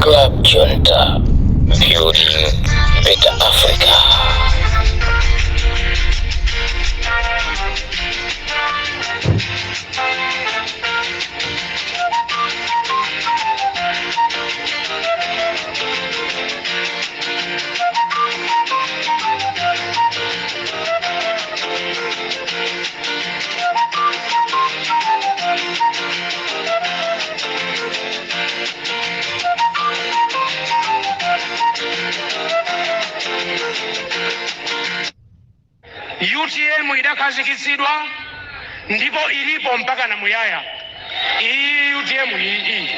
Club Junta, building better Africa. UTM idakhazikitsidwa ndipo ilipo mpaka na muyaya. Iyi UTM iyi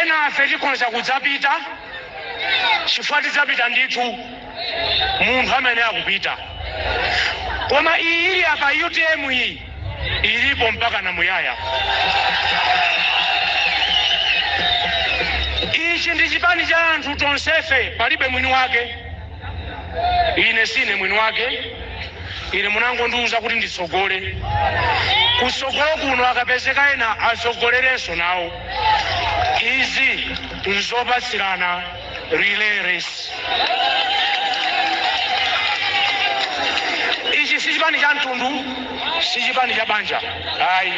ena afe tikhonza kudzapita chifukwa tidzapita ndithu munthu amene akupita, koma iyi ili apa UTM iyi ilipo mpaka na muyaya. Ichi ndi chipani cha anthu tonsefe, palibe mwini wake. Ine sine mwini wake, ine munangondiuza kuti nditsogole. Kutsogolo kuno akapezeka ena atsogolerenso nawo. Izi nzopatsirana, relay race. Ichi si chipani cha mtundu, si chipani cha banja, ayi.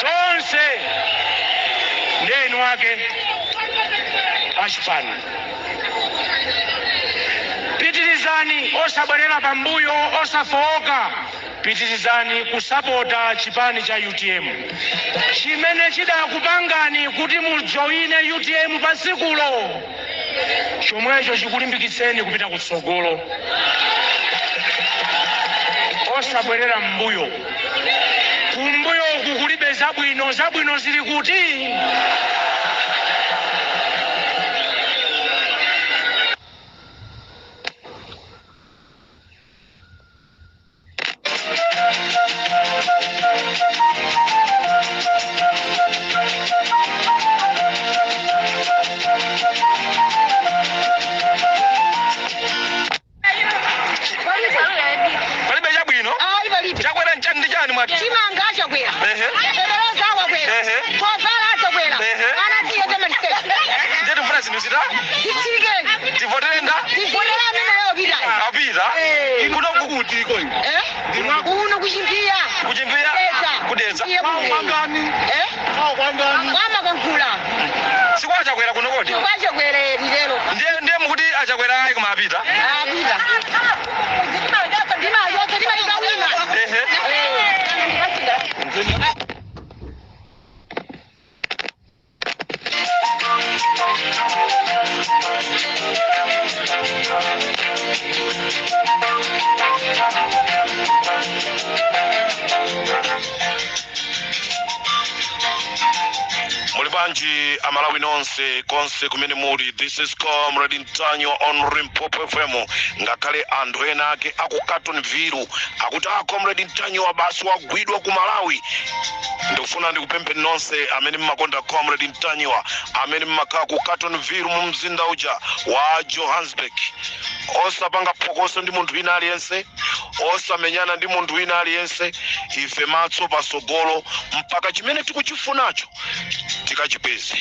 Tonse ndi eni wake achipani. Pitirizani, osabwerera pambuyo, osafowoka. Pitirizani kusapota chipani cha UTM chimene chidakupangani kuti mujoine UTM pa tsikulo, chomwecho chikulimbikitseni kupita kutsogolo, osabwerera m'mbuyo. Kumbuyo uku kulibe zabwino. Zabwino zili kuti? Palibe chabwino. Ayi, palibe. Chakwera nchani ndi chani mwati? Chimanga chakwera. Fetereza wakwera. Kovala chakwera. Ana tiye temaliseche. Ndiye tifuna zinthu zita Titsike. Tivotere nda? Tivotere amene leo pita. Apita kuno kuti ko? Eh? Kuno kuchimpiya. Kuchimpiya? Kudedza. Kudedza. Iye kuno. Eh? Kwamakankhula. Sikwa Chakwera kuno kodi? Kwachakwera lero. Ndiye mukuti achakwera ayi, koma apita. Apita. Ndimayotsa timayika wina. Ehe. Muli bwanji Amalawi nonse konse kumene muli? This is Comrade Ntanyiwa on Limpopo FM. Ngakhale anthu ena ake aku Carltonville akuti a Comrade Ntanyiwa basi wagwidwa ku Malawi, ndikufuna ndikupempheni nonse amene mmakonda Comrade Ntanyiwa, amene mmakhala ku Carltonville mu mzinda uja wa Johannesburg, osapanga phokoso ndi munthu wina aliyense, osamenyana ndi munthu wina aliyense. Ife matso pasogolo mpaka chimene tikuchifunacho tikachipeze.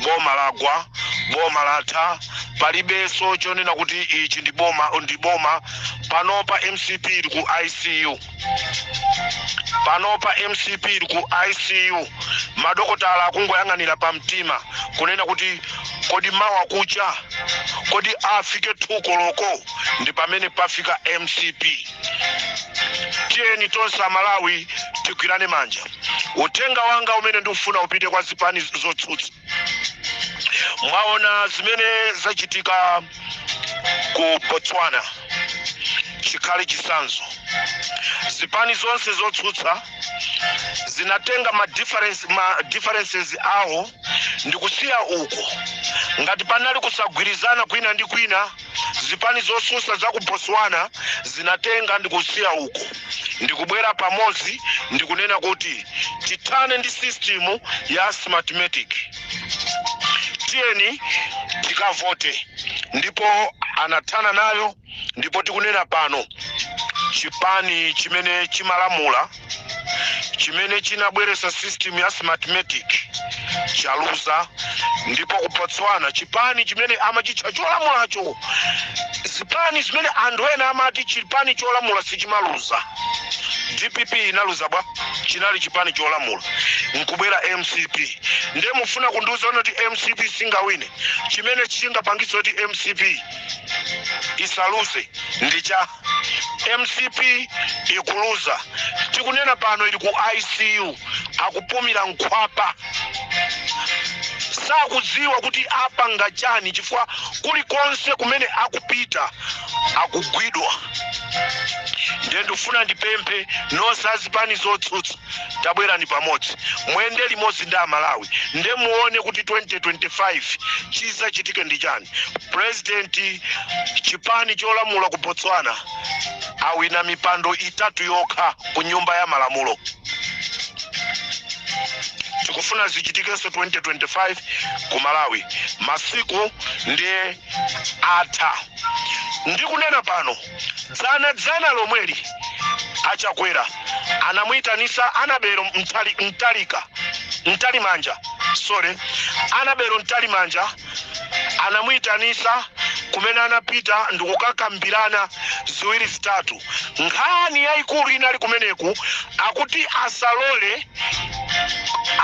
Boma lagwa, boma latha, palibenso chonena kuti ichi ndi boma, ndi boma. Panopa MCP ili ku ICU. Panopa MCP ili ku ICU. Madokotala akungoyang'anira pamtima kunena kuti kodi mawa kucha, kodi afike 2 koloko? Ndi pamene pafika MCP. Tiyeni tonse Amalawi tigwirane manja. Uthenga wanga umene ndikufuna upite kwa zipani zotsutsa, mwaona zimene zachitika ku Botswana, chikhale chitsanzo. Zipani zonse zotsutsa zinatenga ma differences awo ndikusiya uko. Ngati panali kusagwirizana kwina ndi kwina, zipani zotsutsa za ku Botswana zinatenga ndikusiya uko, ndikubwera pamodzi ndikunena kuti tithane ndi system ya Smartmatic, tiyeni tikavote. Ndipo anathana nayo. Ndipo tikunena pano, chipani chimene chimalamula Chimene chinabweresa system ya Smartmatic chaluza. Ndipo ku Botswana, chipani chimene amachitcha cholamulacho, zipani zimene anthu ena amati chipani cholamula sichimaluza, DPP inaluza bwa? Chinali chipani cholamula, nkubwera MCP. Nde mufuna kundiuza kuti MCP singawine? Chimene chingapangitse kuti MCP isaluze ndi cha? MCP ikuluza. Tikunena pano ili ku ICU, akupumira nkhwapa, sakudziwa kuti apanga chani, chifukwa kulikonse kumene akupita akugwidwa. Ndiye ndifuna ndipemphe nonse azipani zotsutsa, tabwerani pamodzi, mwende limodzi ndi Amalawi, nde muone kuti 2025 chizachitike ndi chani. President, chipani cholamula ku Botswana awina mipando itatu yokha ku Nyumba ya Malamulo. Tikufuna zichitikenso 2025 ku Malawi. Masiku ndiye atha. Ndikunena pano, dzana dzana lomweli Achakwera anamuyitanisa Annabel Mtalika, Mtalimanja, sorry, Annabel Mtalimanja. Anamuyitanisa, kumene anapita ndikukakambirana ziwiri zitatu. Nkhani yayikulu inali kumeneku akuti asalole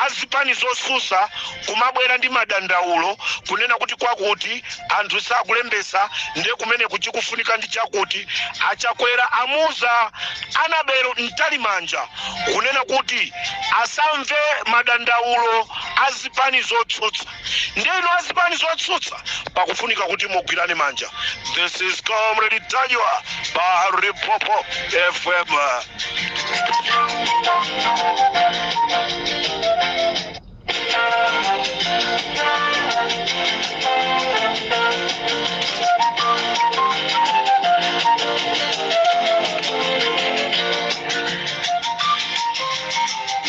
azipani zosusa kumabwera ndi madandaulo kunena kuti kwakuti anthu sakulembesa, ndiye kumene kuchikufunika ndi chakuti. Achakwera amuza Annabel Mtalimanja kunena kuti asamve madandaulo azipani zotsutsa. Ndiye inu azipani zotsutsa pakufunika kuti mugwirane manja. This is Comrade Ntanyiwa pa Limpopo FM.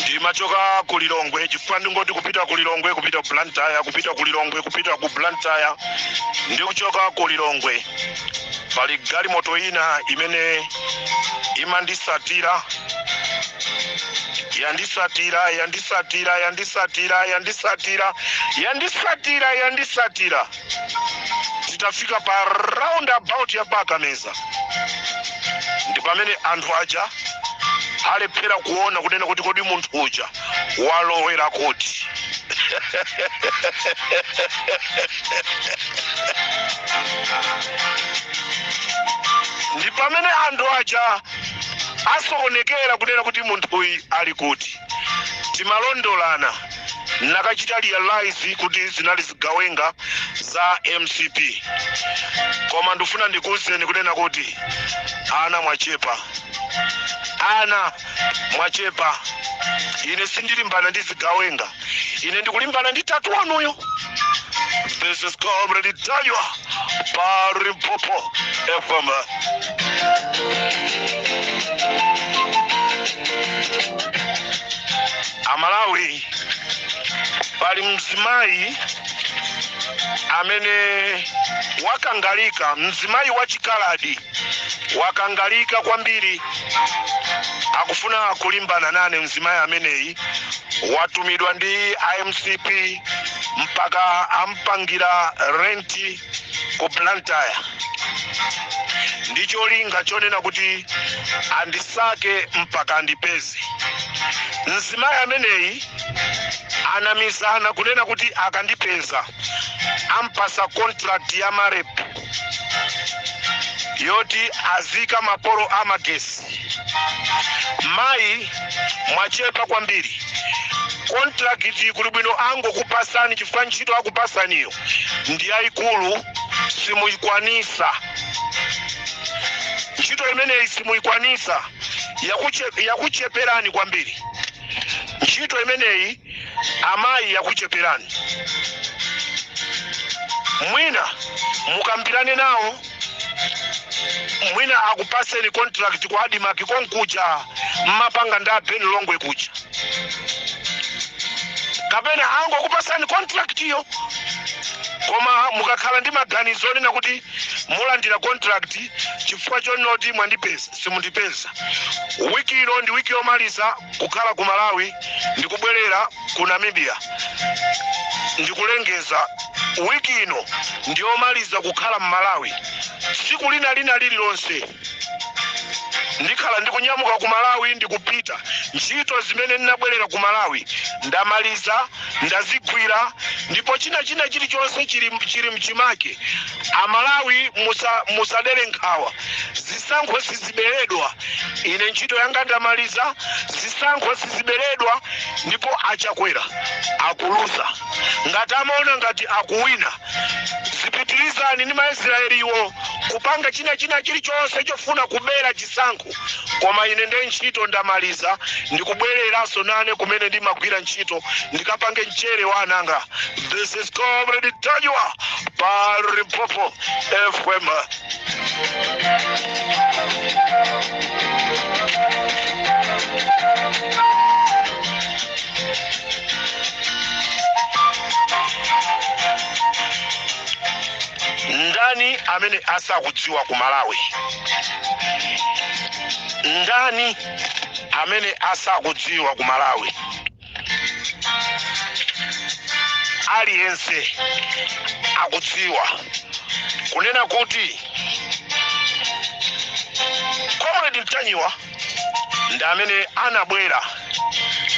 Ndimachoka ku Lilongwe, chifukwa ndingoti kupita ku Lilongwe, kupita ku Blantyre, kupita ku Lilongwe, kupita ku Blantyre. Ndikuchoka ku Lilongwe, pali galimoto ina imene imandisatira, yandisatira, yandisatira, yandisatira, yandisatira, yandisatira, yandisatira. Titafika pa roundabout ya Pakameza, ndi pamene anthu aja alephera kuona kunena kuti kodi munthu uja walowera kuti? Ndi pamene anthu aja asokonekera kunena kuti munthuyi ali kuti? Timalondolana, nakachita realize kuti zinali zigawenga za MCP. Koma ndifuna ndikuwuzeni kunena kuti ana mwachepa, ana mwachepa. Ine sindilimbana ndi zigawenga, ine ndikulimbana ndi tatu wanuyo. This is Comrade Ntanyiwa pa Limpopo FM. Amalawi, pali mzimayi amene wakangalika, mzimayi wachikaladi, wakangalika kwambiri, akufuna kulimbana nane. Mzimayi ameneyi watumidwa ndi iMCP, mpaka ampangira renti ku Blantyre ndi cholinga chonena kuti andisake mpaka andipeze. Mzimayi ameneyi anamizana kunena kuti akandipeza ampasa contract ya MAREP yoti azika mapolo amagesi. Mayi, mwachepa kwambiri. Contract kuli bwino angokupasani, chifukwa ntchito akupasaniyo ndi yayikulu, simuyikwanisa. Ntchito imeneyi simuyikwanisa, yakucheperani kwambiri ntchito imeneyi, amayi, yakucheperani. Mwina mukambirane nawo, mwina akupaseni contract ku ADMARC konkuja mmapanga ndi a Ben Longwe kuja, kapena angokupasani contract iyo. Koma mukakhala ndi maganizo onena kuti Mulandira contract chifukwa chonoti mwandipeza? Simundipeza. Wiki ino ndi wiki yomaliza kukhala ku Malawi, ndikubwerera ku Namibia. Ndikulengeza, wiki ino ndiyomaliza kukhala mMalawi. Tsiku lina lina lililonse ndikhala ndikunyamuka ku Malawi, ndikupita. Ntchito zimene ndinabwerera ku Malawi ndamaliza, ndazigwira, ndipo china china chilichonse chili mchimake. Amalawi, musadere nkhawa, zisankho siziberedwa. Ine ntchito yanga ndamaliza, zisankho siziberedwa, ndipo aChakwera akuluza. Ngati amaona ngati akuwina, zipitirizani ndi Maisraeliwo kupanga china china chilichonse chofuna kubera chisankho, koma ine nde ntchito ndamaliza, ndikubwereranso nane kumene ndimagwira ntchito, ndikapange mchere wa ananga. This is Comrade Ntanyiwa pa Limpopo FM. Ndani amene asakudziwa ku Malawi? Ndani amene asakudziwa ku Malawi? Aliyense akudziwa kunena kuti Comrade Ntanyiwa ndi amene anabwera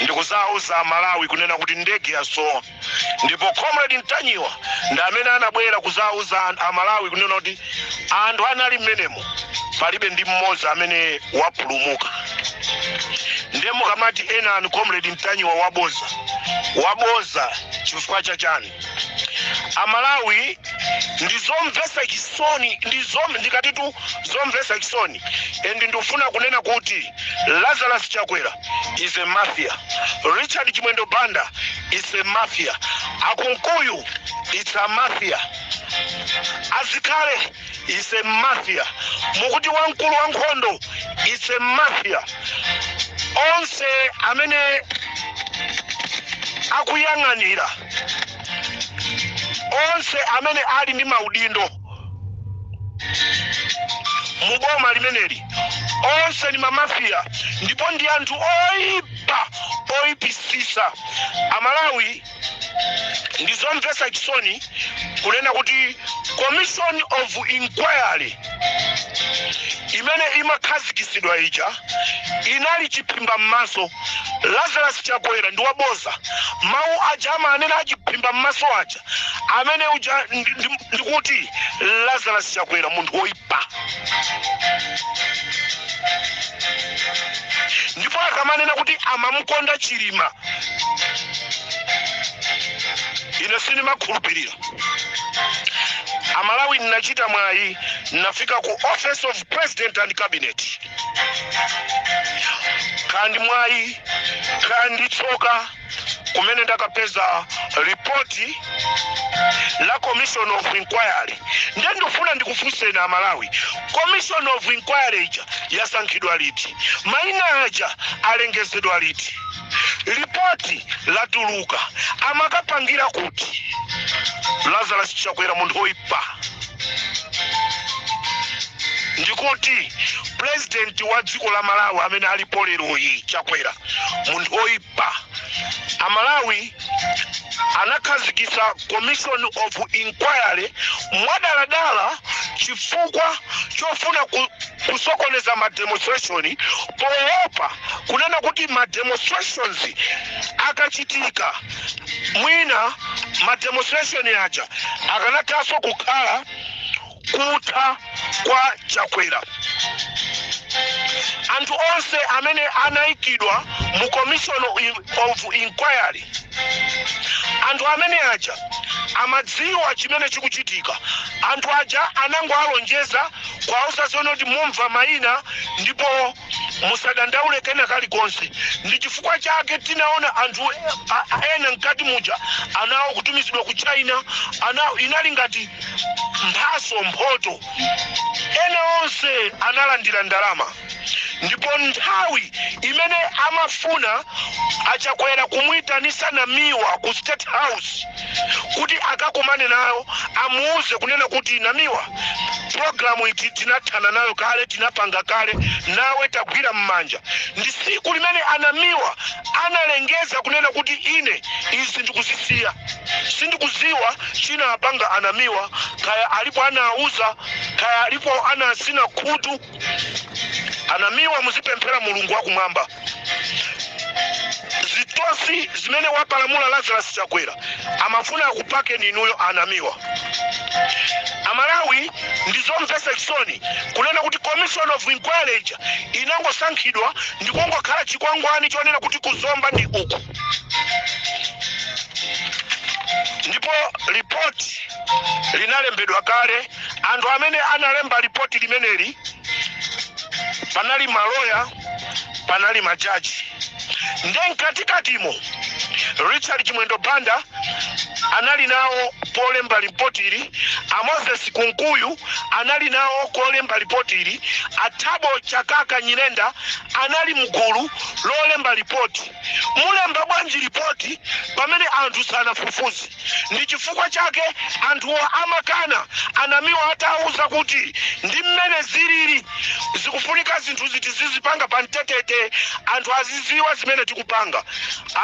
ndikuzauza Malawi kunena kuti ndege yasowa, ndipo Comrade Ntanyiwa ndi amene anabwera kuzauza Amalawi kunena kuti anthu anali mmenemo palibe ndi mmodzi amene wapulumuka. Ndiye mukamati ena anu Comrade Ntanyiwa waboza, waboza chifukwa chachani? Amalawi, ndizomvetsa chisoni, ndikatitu zomvetsa chisoni. And ndikufuna kunena kuti Lazarus Chakwera is a mafia, Richard Chimwendo Banda is a mafia, aKunkuyu is a mafia, aZikhale is a mafia, mukuti wamkulu wa nkhondo is a mafia. Onse amene akuyang'anira, onse amene ali ndi maudindo muboma limeneli, onse ndi mamafiya ndipo ndi anthu oyipa, oyipisisa. Amalawi, ndizomvetsa chisoni kunena kuti commission of inquiry imene imakhazikitsidwa ija inali chiphimba m'maso. Lazarus Chakwera ndi waboza. Mawu aja amanena achiphimba m'maso aja amene uja, ndikuti Lazarus Chakwera munthu woyipa, ndipo akamanena kuti amamukonda Chilima, ine sindimakhulupirira. Amalawi, ndinachita mwayi, ndinafika ku Office of President and Cabinet. Kandi mwayi kandi tsoka, kumene ndakapeza ripoti la commission of inquiry. Ndiye ndifuna ndikufunseni Amalawi, commission of inquiry ija yasankhidwa liti? Mayina aja alengezedwa liti? Ripoti latuluka, amakapangira kuti? Lazarus Chakwera munthu woyipa. Ndikuti president wa dziko la Malawi amene alipo leroyi, Chakwera, munthu woyipa. Amalawi, anakhazikitsa commission of inquiry mwadaladala chifukwa chofuna kusokoneza ma demonstration, poopa kunena kuti ma demonstrations akachitika, mwina ma demonstration aja akanathanso kukhala kutha kwa Chakwera. Anthu onse amene anayikidwa mu commission of inquiry, anthu amene aja amadziwa chimene chikuchitika. Anthu aja anangoalonjeza, kuwauza zoona kuti mumva mayina ndipo musadandaule kena kalikonse. Ndi chifukwa chake tinaona anthu ena mkati muja anawo kutumizidwa ku China, anawo inali ngati mphaso, mphoto. Ena onse analandira ndalama. Ndipo nthawi imene amafuna achakwera kumuitanisa Namiwa ku State House kuti akakumane nayo, amuuze kunena kuti, "Namiwa, programu iti tinathana nayo kale, tinapanga kale nawe, tagwira m'manja," ndi siku limene anamiwa analengeza kunena kuti, "Ine izi ndikuzisiya." Sindikuziwa china apanga anamiwa, kaya alipo anauza, kaya alipo anasina khutu. Anamiwa, muzipemphera Mulungu wakumwamba. Zitosi zimene wapalamula Lazarus Chakwera, amafuna akupakeni inuyo anamiwa. Amalawi, ndizomvetsa chisoni kunena kuti commission of inquiry ija inangosankhidwa ndikungokhala chikwangwani chonena kuti kuzomba ndi uku. Ndipo ripoti linalembedwa kale. Anthu amene analemba ripoti limeneli, panali maloya, panali majaji, nde mkatikatimo Richard Chimwendo Banda anali nawo polemba ripotili, a Moses Kunkuyu anali nawo kolemba ripotili, a Thabo Chakaka Nyirenda anali mgulu lolemba ripoti. Mulemba bwanji ripoti pamene anthu sanafufuze? Ndi chifukwa chake anthuwo amakana anamiwa atawuza kuti ndi mmene zilili, zikufunika zinthu ziti zizipanga pa mtetete, anthu aziziwa zimene tikupanga.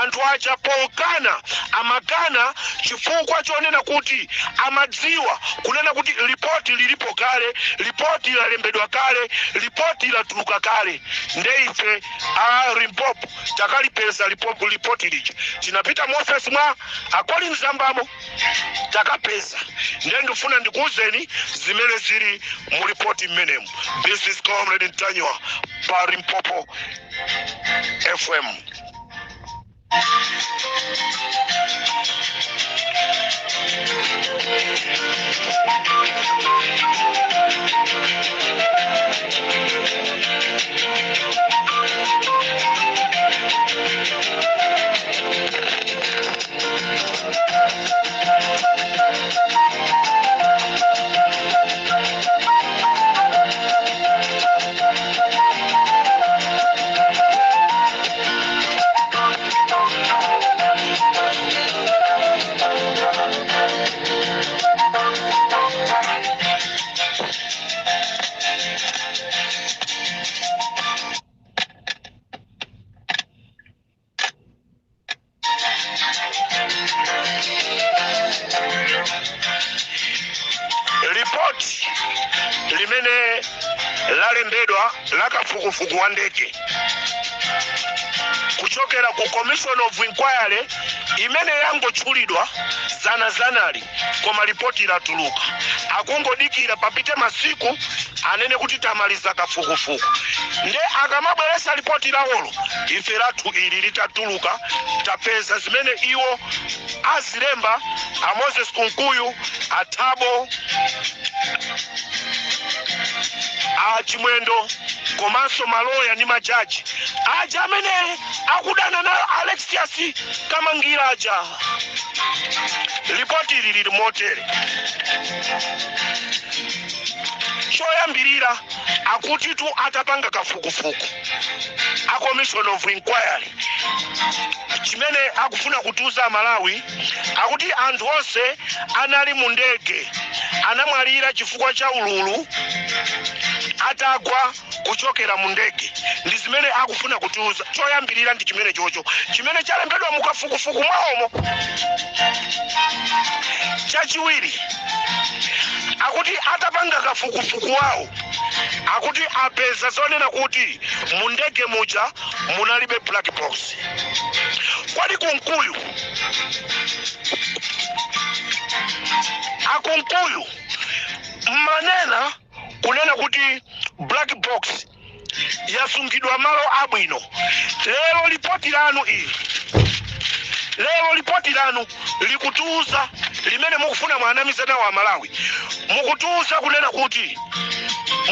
Anthu aja pokana, amakana chifukwa chonena kuti amadziwa kunena kuti ripoti lilipo kale, ripoti lalembedwa kale, ripoti latuluka kale. Nde ife a Limpopo takalipeza ripoti lija. Tinapita mu ofesi mwa a Colin Zambamo, takapeza. Nde ndifuna ndikuwuzeni zimene zili mu ripoti mmenemu. This is Comrade Ntanyiwa pa Limpopo FM. Ripoti limene lalembedwa la kafukufuku wa ndege kuchokera ku commission of inquiry imene yangotchulidwa zanazanali, koma ripoti latuluka, akungodikira papite masiku anene kuti tamaliza kafukufuku. Nde akamabweresa ripoti lawolo, ife lathu ili litatuluka. Tapeza zimene iwo azilemba, a Moses Kunkuyu, a Thabo, a Chimwendo, komanso maloya ndi majaji aja amene akudana na Alexius Kamangira aja. Ripoti ili lili motere. Choyambirira, akutitu atapanga kafukufuku a commission of inquiry, chimene akufuna kutiuza Malawi, akuti anthu onse anali mu ndege anamwalira chifukwa cha ululu atagwa kuchokera mu ndege. Ndi zimene akufuna kutiuza. Choyambirira ndi chimene chocho chimene chalembedwa mukafukufuku mwawomo. Chachiwiri, akuti atapanga kafukufuku wawo, akuti apeza zonena kuti mu ndege muja munalibe black box. Kwali Kunkuyu, akunkuyu mmanena kunena kuti black box yasungidwa malo abwino. Lero lipoti lanu ili, lero lipoti lanu likutiuza, limene mukufuna mwanamize nawo Amalawi, mukutiuza kunena kuti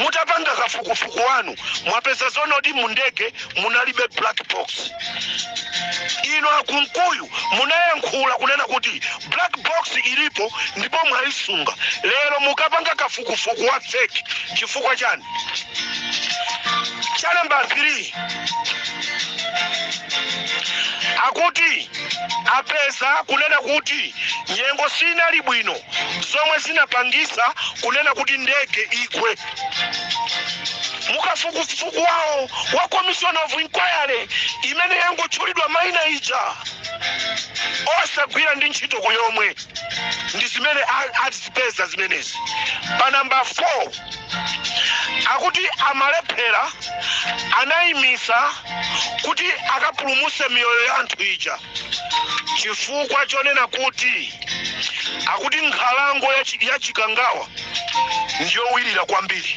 mutapanga kafukufuku wanu mwapeza zonoti mu ndege munalibe black box. Ino akunkuyu munayankhula kunena kuti black box ilipo ndipo mwayisunga. Lero mukapanga kafukufuku wa fake chifukwa chani? Cha namba 3, akuti apeza kunena kuti nyengo sinali bwino, zomwe zinapangisa kunena kuti ndege igwe. Mukafukufuku wawo wa commission of inquiry imene yangotchulidwa maina ija, osagwira ndi ntchito kuyomwe, ndi zimene azipeza zimenezi. Pa namba 4, akuti amalephera anayimisa kuti akapulumuse miyoyo ya anthu ija chifukwa chonena kuti akuti nkhalango ya Chikangawa ndiyowirira kwambiri.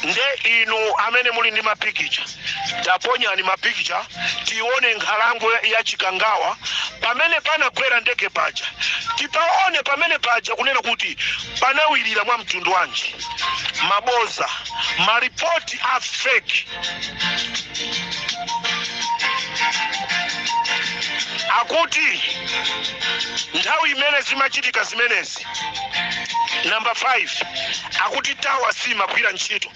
Nde inu amene muli ndi mapikicha, taponyani mapikicha tione nkhalango ya Chikangawa pamene panagwera ndege paja. Tipaone pamene paja kunena kuti panawirira mwa mtundu wanji. Maboza, maripoti a fake. Akuti nthawi imene zimachitika zimenezi, namba 5, akuti tower simagwira ntchito.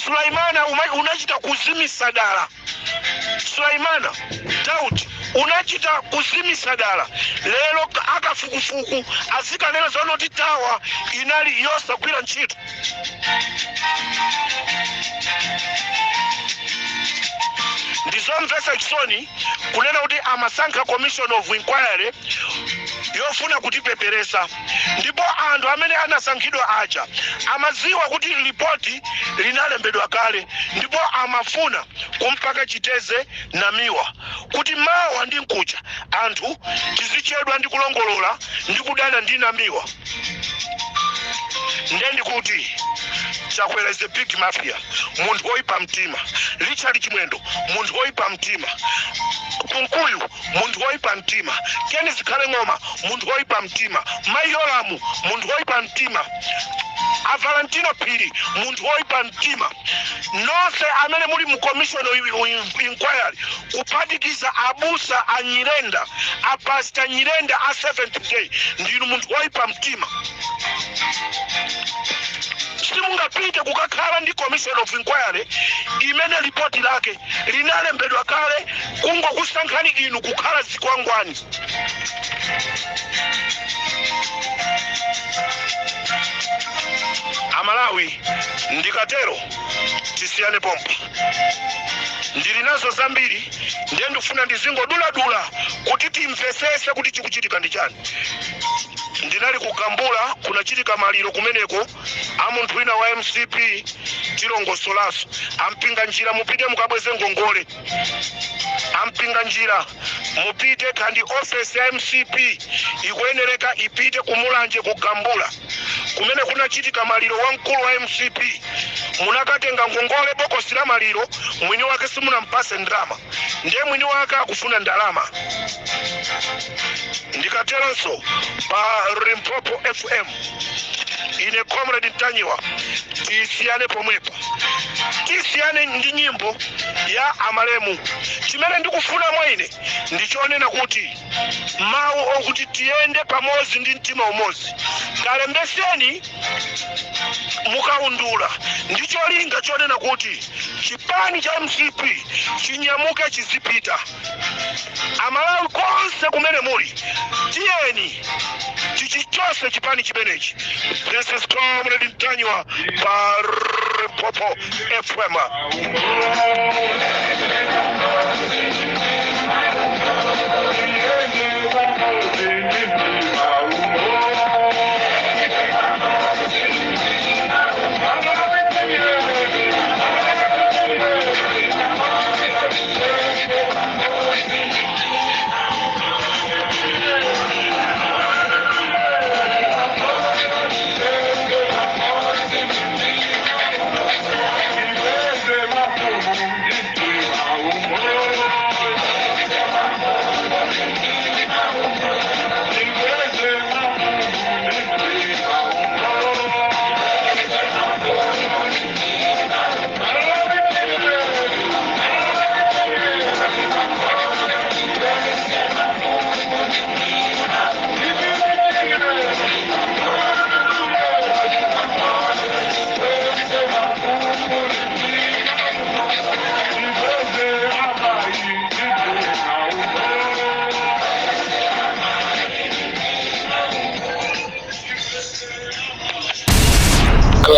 Sulaimana, unachita kuzimisa dala. Sulaimana Daud, unachita kuzimisa dala. Lero akafukufuku azikanena zonoti tower inali yosagwira ntchito. Ndizomvetsa chisoni kunena kuti amasankha commission of inquiry yofuna kutipeperesa, ndipo anthu amene anasankhidwa aja amadziwa kuti ripoti linalembedwa kale, ndipo amafuna kumpaka chiteze Namiwa kuti mawa ndi nkucha anthu tizichedwa ndi kulongolola ndi kudana ndi Namiwa. Nde ndikuti Chakwera is a big mafia, munthu woyipa mtima. Richard Chimwendo, munthu woyipa mtima. Kunkuyu, munthu woyipa mtima. Ken Zikhale Ng'oma, munthu woyipa mtima. Mayolamu, munthu woyipa mtima. A Valentino Phiri, munthu woyipa mtima. Nonse amene muli mu commission of inquiry, kuphatikiza abusa a Nyirenda, a Pastor Nyirenda a Seventh Day, ndinu munthu woyipa mtima. Simungapite kukakhala ndi commission of inquiry imene ripoti lake linalembedwa kale, kungokusankhani inu kukhala zikwangwani. Amalawi, ndikatero tisiyane pompa. Ndili nazo zambiri, ndiye ndifuna ndizingoduladula kuti timvesese kuti chikuchitika ndi chani. Ndinali kugambula, kunachitika maliro kumeneko a munthu wina wa MCP. Tilongosolaso. Ampinga njira, mupite mukabweze ngongole. Ampinga njira, mupite kandi office ya MCP ikuyenereka ipite kumulanje kugambula kumene kunachitika maliro wa mkulu wa MCP. Munakatenga ngongole bokosi la maliro, mwini wake simunampase ndalama, ndiye mwini wake akufuna ndalama. Ndikateronso pa Limpopo FM, ine Comrade Ntanyiwa, tisiyane pomwepa, tisiyane ndi nyimbo ya amalemu. Chimene ndikufuna mwa ine ndichonena kuti mawu okuti tiyende pamodzi ndi mtima umodzi. Kalembeseni mukaundula ndi cholinga chonena kuti chipani cha MCP chinyamuke chizipita. Amalawi konse kumene muli, tiyeni tichichose chipani chimenechi. This is Comrade Ntanyiwa pa Limpopo FM.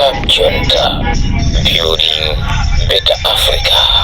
Bob Junta, building better Africa.